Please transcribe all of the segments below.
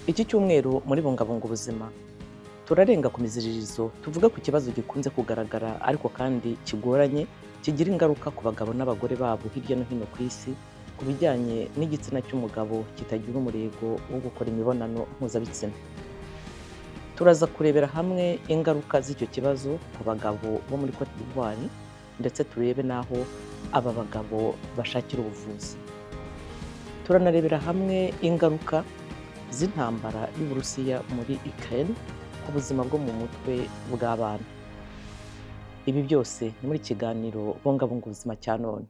Iki cyumweru muri Bungabunga Ubuzima turarenga ku miziririzo, tuvuga ku kibazo gikunze kugaragara ariko kandi kigoranye, kigira ingaruka ku bagabo n'abagore babo hirya no hino ku isi, ku bijyanye n'igitsina cy'umugabo kitagira umurego wo gukora imibonano mpuzabitsina. Turaza kurebera hamwe ingaruka z'icyo kibazo ku bagabo bo muri Cote d'Ivoire, ndetse turebe n'aho aba bagabo bashakira ubuvuzi. Turanarebera hamwe ingaruka z'intambara y'Uburusiya muri Ukraine ku buzima bwo mu mutwe bw'abana. Ibi byose ni muri kiganiro Bungabunga Ubuzima cya none.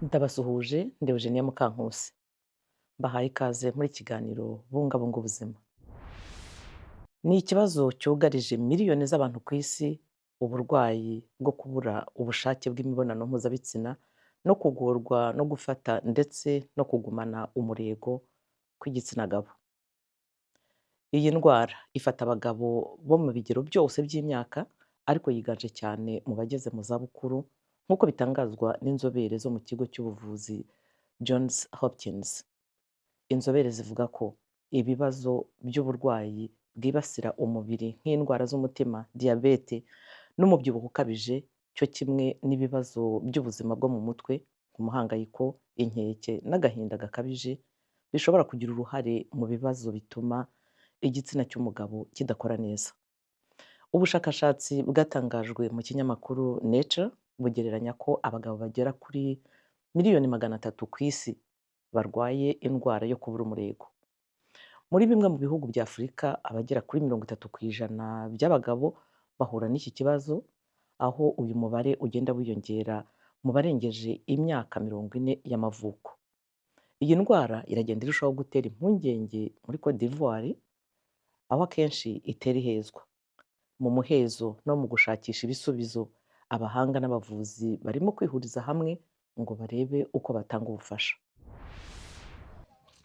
Ndabasuhuje, ndi Eugenia Mukankusi, mbahaye ikaze muri kiganiro Bungabunga Ubuzima. Ni ikibazo cyugarije miliyoni z'abantu ku isi, uburwayi bwo kubura ubushake bw'imibonano mpuzabitsina no kugorwa no gufata ndetse no kugumana umurego kw'igitsina gabo. Iyi ndwara ifata abagabo bo mu bigero byose by'imyaka, ariko yiganje cyane mu bageze mu zabukuru, nk'uko bitangazwa n'inzobere zo mu kigo cy'ubuvuzi Johns Hopkins. Inzobere zivuga ko ibibazo by'uburwayi bwibasira umubiri nk'indwara z'umutima, diyabete n'umubyibuho ukabije, cyo kimwe n'ibibazo by'ubuzima bwo mu mutwe, umuhangayiko, inkeke n'agahinda gakabije, bishobora kugira uruhare mu bibazo bituma igitsina cy'umugabo kidakora neza. Ubushakashatsi bwatangajwe mu kinyamakuru Nature bugereranya ko abagabo bagera kuri miliyoni 300 ku isi barwaye indwara yo kubura umurego. Muri bimwe mu bihugu bya Afurika, abagera kuri 30% by'abagabo bahura n'iki kibazo, aho uyu mubare ugenda wiyongera mu barengeje imyaka 40 y'amavuko. Iyi ndwara iragenda irushaho gutera impungenge muri Cote d'Ivoire, aho akenshi itera ihezwa. Mu muhezo no mu gushakisha ibisubizo, abahanga n'abavuzi barimo kwihuriza hamwe ngo barebe uko batanga ubufasha.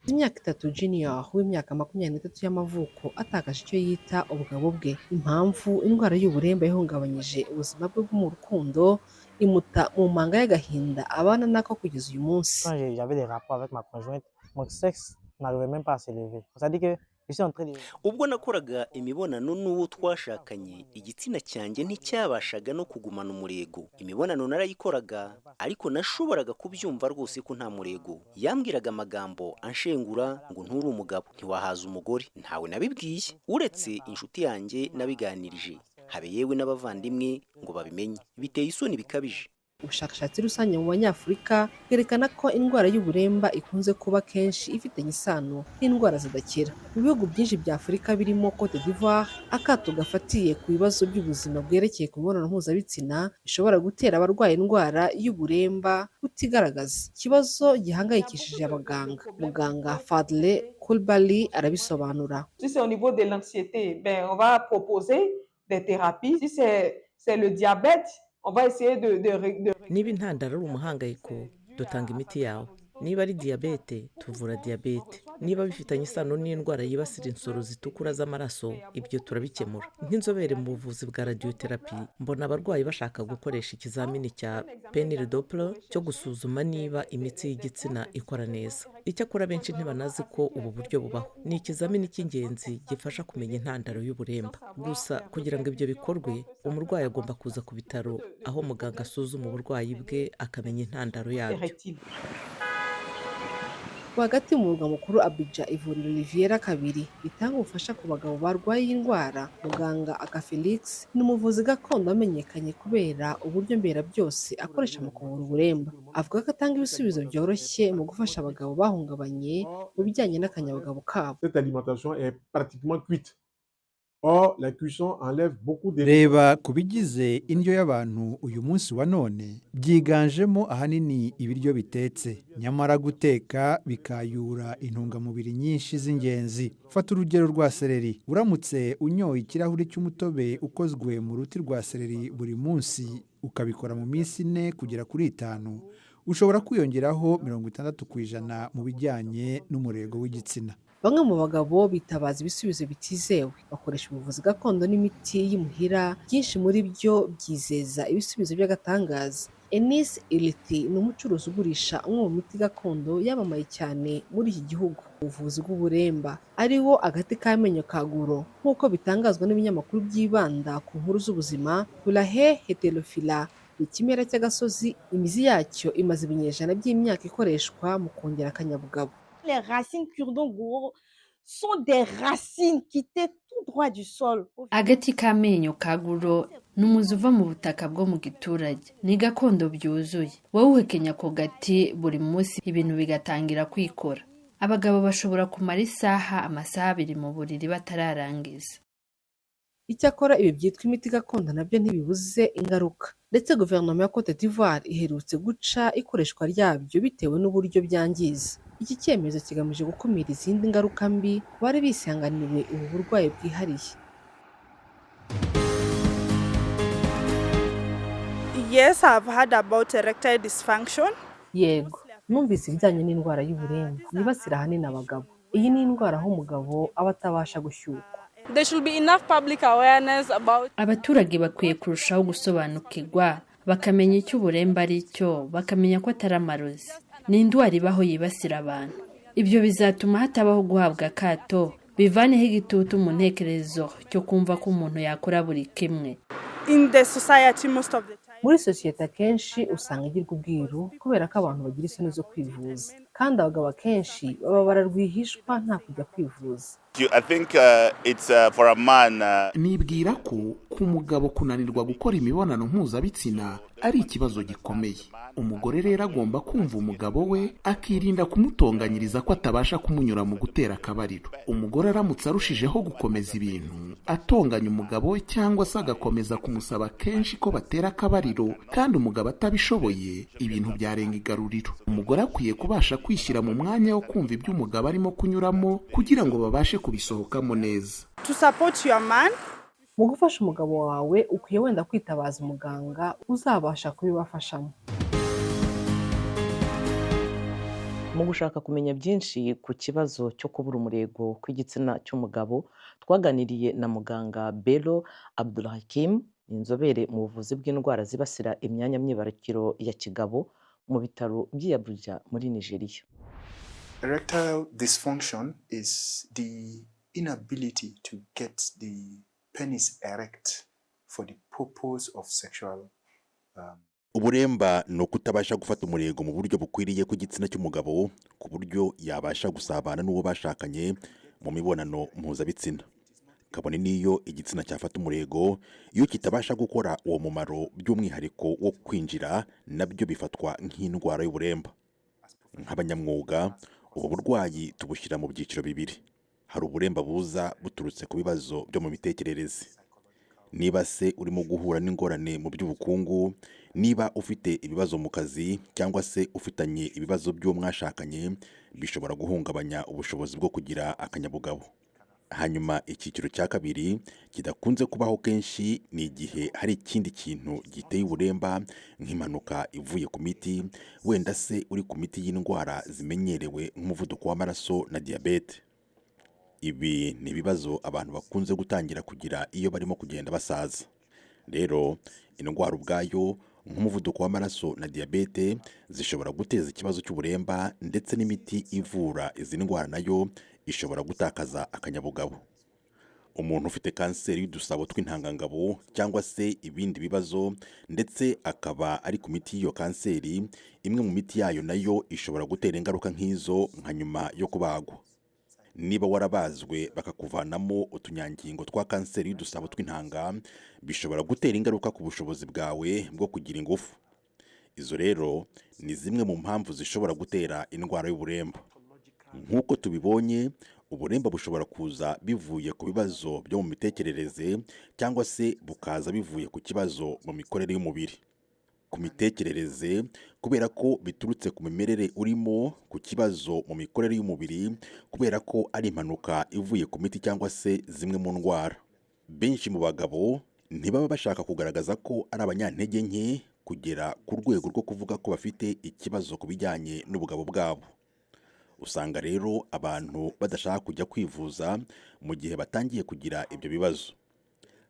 Imyaka 3 Junior w'imyaka 23 y'amavuko atakaje icyo yita ubugabo bwe. Impamvu, indwara y'uburemba yahungabanyije ubuzima bwe bwo mu rukundo, imuta mu manga y'agahinda abana nako kugeza uyu munsi. Quand j'avais des rapports avec ma conjointe, mon sexe n'arrivait même pas à s'élever. C'est-à-dire que je suis en train de. Ubwo nakoraga imibonano n'uwo twashakanye, igitsina cyanjye nticyabashaga no kugumana umurego. Imibonano narayikoraga, ariko nashoboraga kubyumva rwose ko nta murego. Yambwiraga amagambo anshengura ngo: "Nturi umugabo, ntiwahaza umugore." Ntawe nabibwiye uretse inshuti yanjye nabiganirije, habe yewe n'abavandimwe ngo babimenye. Biteye isoni bikabije. Ubushakashatsi rusange mu Banyafurika bwerekana ko indwara y'uburemba ikunze kuba kenshi ifitanye isano n'indwara zidakira. Mu bihugu byinshi bya Afurika birimo Cote d'Ivoire, akato gafatiye ku bibazo by'ubuzima bwerekeye ku mibonano mpuzabitsina bishobora gutera abarwaye indwara y'uburemba kutigaragaza, ikibazo gihangayikishije abaganga. Muganga Fadle Kulbali arabisobanura. Si c'est au niveau de l'anxiété, ben, on va proposer des thérapies. Si c'est le diabète, on va essayer de Niba intandaro ari umuhangayiko, dutanga imiti yawo. Niba ari diyabete, tuvura diyabete. Niba bifitanye isano n'indwara yibasira insoro zitukura z'amaraso, ibyo turabikemura. Nk'inzobere mu buvuzi bwa radiothérapie, mbona abarwayi bashaka gukoresha ikizamini cya pénile Doppler cyo gusuzuma niba imitsi y'igitsina ikora neza. Icyakora benshi ntibanazi ko ubu buryo bubaho. Ni ikizamini cy'ingenzi gifasha kumenya intandaro y'uburemba. Gusa kugira ngo ibyo bikorwe, umurwayi agomba kuza ku bitaro, aho muganga asuzuma uburwayi bwe akamenya intandaro yabyo. Érectile. Rwagati mu murwa mukuru Abidjan, ivuriro Riviera kabiri ritanga ubufasha ku bagabo barwaye iyi ndwara. Muganga Aka Felix ni umuvuzi gakondo wamenyekanye kubera uburyo mberabyose akoresha mu kuvura uburemba. Avuga ko atanga ibisubizo byoroshye mu gufasha abagabo bahungabanye mu bijyanye n'akanyabugabo kabo. Cette alimentation est pratiquement cuite. Or, la cuisson enlève beaucoup de. Reba ku bigize indyo y'abantu uyu munsi wa none, byiganjemo ahanini ibiryo bitetse. Nyamara guteka bikayura intungamubiri nyinshi z'ingenzi. Fata urugero rwa seleri: uramutse unyoye ikirahuri cy'umutobe ukozwe mu ruti rwa seleri buri munsi, ukabikora mu minsi 4 kugera kuri 5, ushobora kwiyongeraho 60% mu bijyanye n'umurego w'igitsina. Bamwe mu bagabo bitabaza ibisubizo bitizewe, bakoresha ubuvuzi gakondo n'imiti y'imuhira, byinshi muri byo byizeza ibisubizo by'agatangaza. Enis Ilithi ni umucuruzi ugurisha umwe mu miti gakondo yamamaye cyane muri iki gihugu, ubuvuzi bw'uburemba, ari wo agati k'amenyo ka guro, nk'uko bitangazwa n'ibinyamakuru byibanda ku nkuru z'ubuzima. Quillaja heterophylla ni ikimera cy'agasozi, imizi yacyo imaze ibinyejana by'imyaka ikoreshwa mu kongera akanyabugabo. Les racines cure-dent gouro sont des racines quittées tout droit du sol. Agati k'amenyo ka guro ni umuzi uva mu butaka bwo mu giturage, ni gakondo byuzuye. Wowe uhekenya ako gati buri munsi, ibintu bigatangira kwikora. Abagabo bashobora kumara isaha, amasaha 2 mu buriri batararangiza. Icyakora ibi byitwa imiti gakondo nabyo ntibibuze ingaruka, ndetse guverinoma ya Cote d'Ivoire iherutse guca ikoreshwa ryabyo bitewe n'uburyo byangiza. Iki cyemezo kigamije gukumira izindi ngaruka mbi ku bari bisanganiwe ubu burwayi bwihariye. Yes, I've heard about erectile dysfunction. Yego, numvise ibijyanye n'indwara y'uburemba yibasira ahanini abagabo. Iyi ni indwara aho umugabo aba atabasha gushyukwa. There should be enough public awareness about Abaturage bakwiye kurushaho gusobanukirwa, bakamenya icyo uburemba ari cyo, bakamenya ko atari amarozi, ni indwara ibaho yibasira abantu. Ibyo bizatuma hatabaho guhabwa akato, bivaneho igitutu mu ntekerezo cyo kumva ko umuntu yakora buri kimwe. in the society most of the time. Muri sosiyete akenshi usanga igirwa ubwiru kubera ko abantu bagira isoni zo kwivuza, kandi abagabo akenshi bababara rwihishwa nta kujya kwivuza. I think it's for a man. Nibwira ko ku mugabo kunanirwa gukora imibonano mpuzabitsina ari ikibazo gikomeye. Umugore rero agomba kumva umugabo we, akirinda kumutonganyiriza ko atabasha kumunyura mu gutera akabariro. Umugore aramutse arushijeho gukomeza ibintu atonganya umugabo we, cyangwa se agakomeza kumusaba kenshi ko batera akabariro kandi umugabo atabishoboye, ibintu byarenga igaruriro. Umugore akwiye kubasha kwishyira mu mwanya wo kumva ibyo umugabo arimo kunyuramo kugira ngo babashe kubisohokamo neza. To support your man. Mu gufasha umugabo wawe ukwiye wenda kwitabaza umuganga uzabasha kubibafashamo. Mu gushaka kumenya byinshi ku kibazo cyo kubura umurego kw'igitsina cy'umugabo, twaganiriye na muganga Bello Abdulhakim, inzobere mu buvuzi bw'indwara zibasira imyanya myibarukiro ya kigabo mu bitaro by'i Abuja muri Nigeria. Erectile dysfunction is the inability to get the penis erect for the purpose of sexual Uburemba ni ukutabasha gufata umurego mu buryo bukwiriye kw'igitsina cy'umugabo, ku buryo yabasha gusabana n'uwo bashakanye mu mibonano mpuzabitsina. Kabone n'iyo igitsina cyafata umurego, iyo kitabasha gukora uwo mumaro, by'umwihariko wo kwinjira, nabyo bifatwa nk'indwara y'uburemba. Nk'abanyamwuga, ubu burwayi tubushyira mu byiciro bibiri. Hari uburemba buza buturutse ku bibazo byo mu mitekerereze. Niba se urimo guhura n'ingorane mu by'ubukungu, niba ufite ibibazo mu kazi, cyangwa se ufitanye ibibazo by'uwo mwashakanye, bishobora guhungabanya ubushobozi bwo kugira akanyabugabo. Hanyuma icyiciro cya kabiri kidakunze kubaho kenshi ni igihe hari ikindi kintu giteye uburemba, nk'impanuka ivuye ku miti, wenda se uri ku miti y'indwara zimenyerewe nk'umuvuduko w'amaraso na diyabete. Ibi ni ibibazo abantu bakunze gutangira kugira iyo barimo kugenda basaza. Rero indwara ubwayo nk'umuvuduko w'amaraso na diyabete zishobora guteza ikibazo cy'uburemba, ndetse n'imiti ivura izi ndwara nayo ishobora gutakaza akanyabugabo. Umuntu ufite kanseri y'udusabo tw'intangangabo cyangwa se ibindi bibazo, ndetse akaba ari ku miti y'iyo kanseri, imwe mu miti yayo nayo ishobora gutera ingaruka nk'izo, nka nyuma yo kubagwa. Niba warabazwe bakakuvanamo utunyangingo twa kanseri y'udusabo tw'intanga, bishobora gutera ingaruka ku bushobozi bwawe bwo kugira ingufu. Izo rero ni zimwe mu mpamvu zishobora gutera indwara y'uburemba. Nk'uko tubibonye, uburemba bushobora kuza bivuye ku bibazo byo mu mitekerereze, cyangwa se bukaza bivuye ku kibazo mu mikorere y'umubiri. Ku mitekerereze kubera ko biturutse ku mimerere urimo, ku kibazo mu mikorere y'umubiri kubera ko ari impanuka ivuye ku miti cyangwa se zimwe mu ndwara. Benshi mu bagabo ntibaba bashaka kugaragaza ko ari abanyantege nke kugera ku rwego rwo kuvuga ko bafite ikibazo ku bijyanye n'ubugabo bwabo. Usanga rero abantu badashaka kujya kwivuza mu gihe batangiye kugira ibyo bibazo,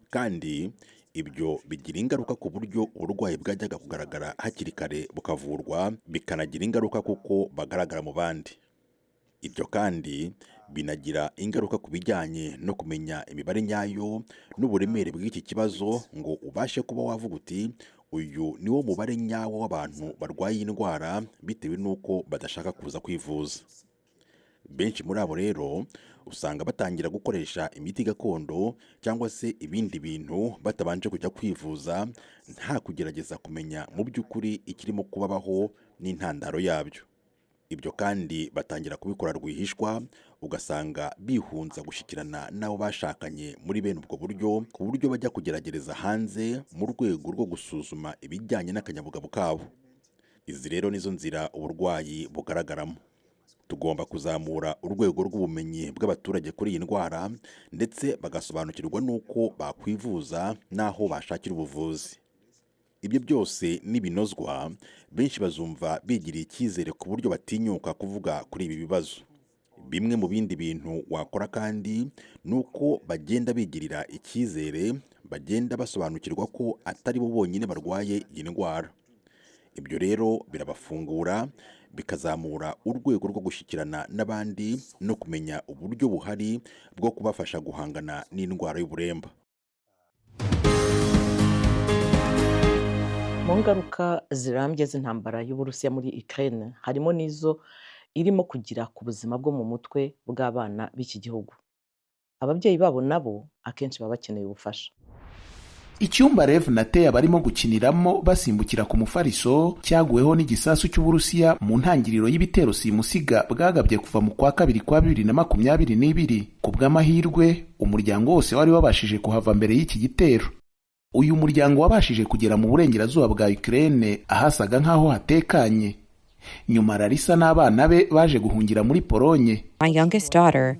kandi ibyo bigira ingaruka ku buryo uburwayi bwajyaga kugaragara hakiri kare bukavurwa, bikanagira ingaruka kuko bagaragara mu bandi. Ibyo kandi binagira ingaruka ku bijyanye no kumenya imibare nyayo n'uburemere bw'iki kibazo, ngo ubashe kuba wavuga uti uyu ni wo mubare nyawo w'abantu barwaye iyi ndwara, bitewe n'uko badashaka kuza kwivuza. Benshi muri abo rero usanga batangira gukoresha imiti gakondo cyangwa se ibindi bintu batabanje kujya kwivuza, nta kugerageza kumenya mu by'ukuri ikirimo kubabaho n'intandaro yabyo. Ibyo kandi batangira kubikora rwihishwa, ugasanga bihunza gushyikirana n'abo bashakanye muri bene ubwo buryo, ku buryo bajya kugerageza hanze mu rwego rwo gusuzuma ibijyanye n'akanyabugabo kabo. Izi rero nizo nzira uburwayi bugaragaramo. Tugomba kuzamura urwego rw'ubumenyi bw'abaturage kuri iyi ndwara, ndetse bagasobanukirwa n'uko bakwivuza n'aho bashakira ubuvuzi. Ibyo byose nibinozwa, benshi bazumva bigiriye icyizere ku buryo batinyuka kuvuga kuri ibi bibazo. Bimwe mu bindi bintu wakora kandi ni uko bagenda bigirira icyizere, bagenda basobanukirwa ko atari bo bonyine barwaye iyi ndwara. Ibyo rero birabafungura, bikazamura urwego rwo gushyikirana n'abandi no kumenya uburyo buhari bwo kubafasha guhangana n'indwara y'uburemba. Mu ngaruka zirambye z'intambara y'Uburusiya muri Ukraine harimo n'izo irimo kugira ku buzima bwo mu mutwe bw'abana b'iki gihugu. Ababyeyi babo nabo akenshi baba bakeneye ubufasha. Icyumba Rev na Teya barimo gukiniramo basimbukira ku mufariso cyaguweho n'igisasu cy'Uburusiya mu ntangiriro y'ibitero simusiga bwagabye kuva mu kwa kabiri kwa 2022. Ku bw'amahirwe, umuryango wose wari wabashije kuhava mbere y'iki gitero. Uyu muryango wabashije kugera mu burengerazuba bwa Ukraine ahasaga nk'aho hatekanye. Nyuma Larisa n'abana be baje guhungira muri Polonye.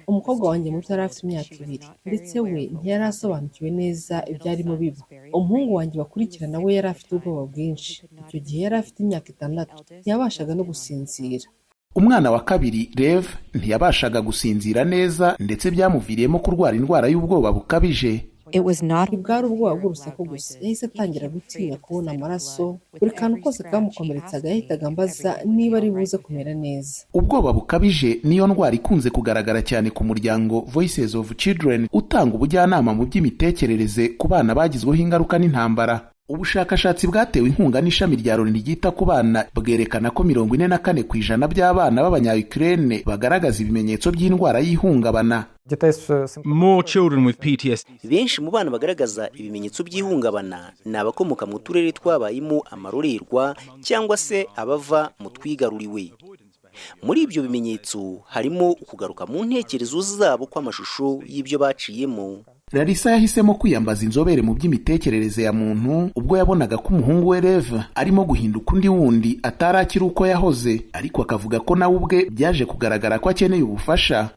Umukobwa wanjye muto yari afite imyaka 2, ndetse we ntiyari asobanukiwe neza ibyarimo biba. Umuhungu wanjye bakurikirana we yari afite ubwoba bwinshi. Icyo gihe yari afite imyaka 6, ntiyabashaga no gusinzira. Umwana wa kabiri Rev ntiyabashaga gusinzira neza, ndetse byamuviriyemo kurwara indwara y'ubwoba bukabije. Ntibwari ubwoba bw'urusaku gusa, yahise atangira gutinya kubona amaraso. Buri kantu kose kamukomeretsaga yahitaga ambaza niba ari buze kumera neza. Ubwoba bukabije niyo ndwara ikunze kugaragara cyane ku muryango Voices of Children utanga ubujyanama mu by'imitekerereze ku bana bagizweho ingaruka n'intambara. Ubushakashatsi bwatewe inkunga n'ishami rya Loni ryita ku bana bwerekana ko 44% by'abana b'abanya-Ukraine bagaragaza ibimenyetso by'indwara y'ihungabana. More children with PTSD. Benshi mu bana bagaragaza ibimenyetso by'ihungabana ni abakomoka mu turere twabayemo amarorerwa cyangwa se abava mu twigaruriwe. Muri ibyo bimenyetso harimo ukugaruka mu ntekerezo zabo kw'amashusho y'ibyo baciyemo. Larisa yahisemo kwiyambaza inzobere mu by'imitekerereze ya muntu ubwo yabonaga ko umuhungu we Rev arimo guhinduka undi wundi atari akiri uko yahoze, ariko akavuga ko nawe ubwe byaje kugaragara ko akeneye ubufasha.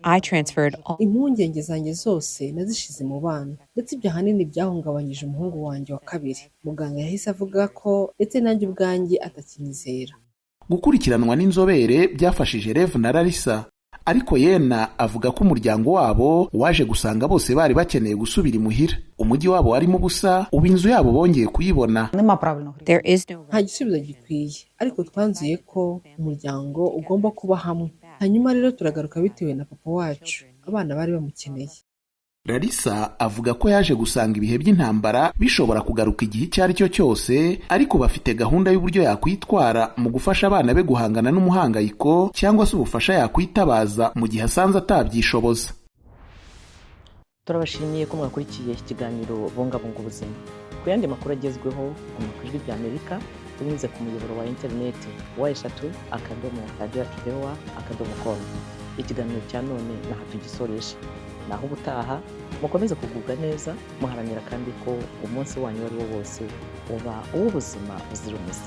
Impungenge zanjye zose nazishize mu bana, ndetse ibyo ahanini byahungabanyije umuhungu wanjye wa kabiri. Muganga yahise avuga ko ndetse nanjye ubwanjye atakinyizera. Gukurikiranwa n'inzobere byafashije Rev na Larisa, ariko Yena avuga ko umuryango wabo waje gusanga bose bari bakeneye gusubira imuhira. Umujyi wabo warimo ubusa, ubu inzu yabo bongeye kuyibona. Nta gisubizo gikwiye, ariko twanzuye ko umuryango ugomba kuba hamwe. Hanyuma rero turagaruka bitewe na papa wacu, abana bari bamukeneye. Larisa avuga ko yaje gusanga ibihe by'intambara bishobora kugaruka igihe icyo ari cyo cyose, ariko bafite gahunda y'uburyo yakwitwara mu gufasha abana be guhangana n'umuhangayiko cyangwa se ubufasha yakwitabaza mu gihe asanze atabyishoboza. Turabashimiye ko mwakurikiye ikiganiro Bungabunga Ubuzima. Ku yandi makuru agezweho, guma ku Ijwi rya Amerika unyuze ku muyoboro wa interineti www.radioyacuvoa.com. Ikiganiro cya none naha tugisoreje. Naho ubutaha, mukomeze kugubwa neza, muharanira kandi ko umunsi wanyu uwo ari wo wose uba uw'ubuzima buzira umuze.